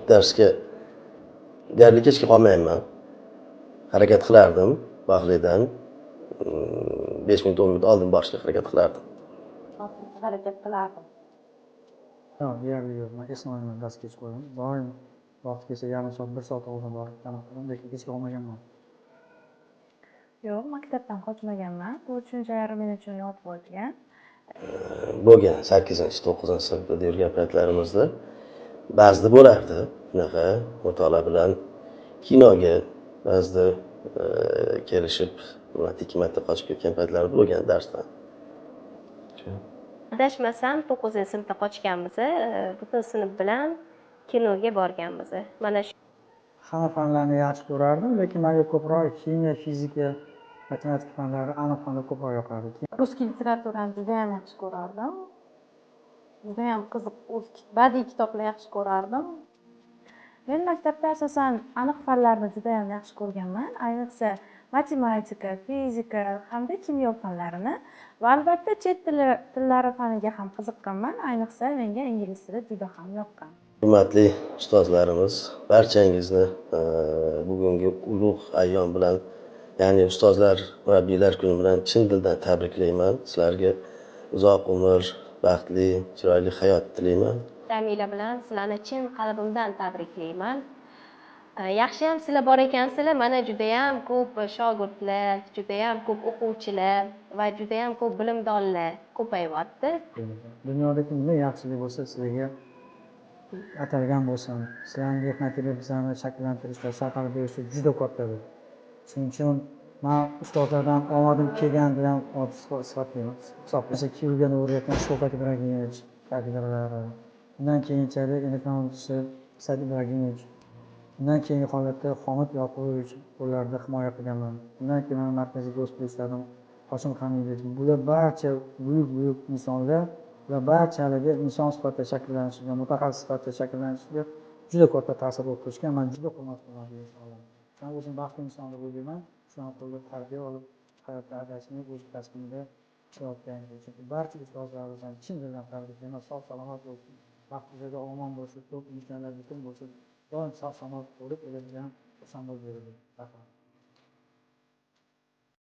Darsga deyarli kechga qolmayman. Harakat qilardim vaqtlidan. 5 minut, 10 minut oldin borishga harakat qilardim. Harakat qilardim. Yo'q, deyarli yo'q. Man eslolmayman darsga kech qolgan. Doim vaqti kelsa yarim soat, 1 soat oldin borib qildim, lekin kech qolmaganman. Yo'q, maktabdan qochmaganman. Bu tushunchalar men uchun yod bo'lgan. Bo'lgan 8, 9 sinfda yurgan paytlarimizda ba'zida bo'lardi shunaqa o'rtoqlar bilan kinoga ba'zida kelishib bir marta, 2 marta qochib ketgan paytlar bo'lgan darsdan. Adashmasam, 9-sinfda qochganmiz, butun sinf bilan kinoga borganmiz. Mana shu. Hamma fanlarni yaxshi ko'rardim, lekin menga ko'proq ximiya, fizika, matematika fanlari, aniq fanlar ko'proq yoqardi. Русский literaturani judayam yaxshi ko'rardim. Judayam qiziq, badiiy kitoblar yaxshi ko'rardim. Men maktabda asosan aniq fanlarni judayam yaxshi ko'rganman. Ayniqsa matematika, fizika hamda kimyo fanlarini va albatta chet tillari faniga ham qiziqqanman. Ayniqsa menga ingliz tili juda ham yoqqan. Hurmatli ustozlarimiz, barchangizni bugungi ulug' ayyom bilan, ya'ni ustozlar, murabbiylar kuni bilan chin dildan tabriklayman. Sizlarga uzoq umr, baxtli, chiroyli hayot tilayman. Jamila bilan sizlarni chin qalbimdan tabriklayman. Yaxshiyam sizlar bor ekansizlar, mana judayam ko'p shogirdlar, judayam ko'p o'quvchilar va judayam ko'p bilimdonlar ko'payyapti. Dunyodagi nima yaxshilik bo'lsa, sizlarga atalgan bo'lsin. Sizlarning mehnatingiz bizlarni shakllantirishda, sharaf berishda juda kattadir. Shuning uchun man ustozlardan omadim kelgan bilan sifatlayman. Hisoblayman. Kirurgiyani o'rgatgan Shavkat Ibragimovich kafedralari. Undan keyinchalik endocrinologist Said Ibragimovich. Undan keyingi holatda Homid Yoqubovich qo'llarida himoya qilganman. Undan keyin mana markaziy gospital ishladim. Hoshim Hamidovich. Bular barcha buyuk-buyuk insonlar. Ular barchaligi inson sifatida shakllanishiga, mutaxassis sifatida shakllanishiga juda katta ta'sir o'tkazishgan. Man juda hurmat qilaman bu insonlarni. Man o'zim baxtli inson deb o'ylayman. Shularni qo'lida tarbiya olib, hayotda adashmay o'z kasbimda ishlayotganim uchun. Barcha ustozlarimizni chin dildan tabriklayman. Sog' salomat bo'lsin, baxtli omon bo'lsin, ko'p imkonlar butun bo'lsin. Doim sog' salomat bo'lib, o'zimizga ham xursand bo'lib yuradi. Rahmat.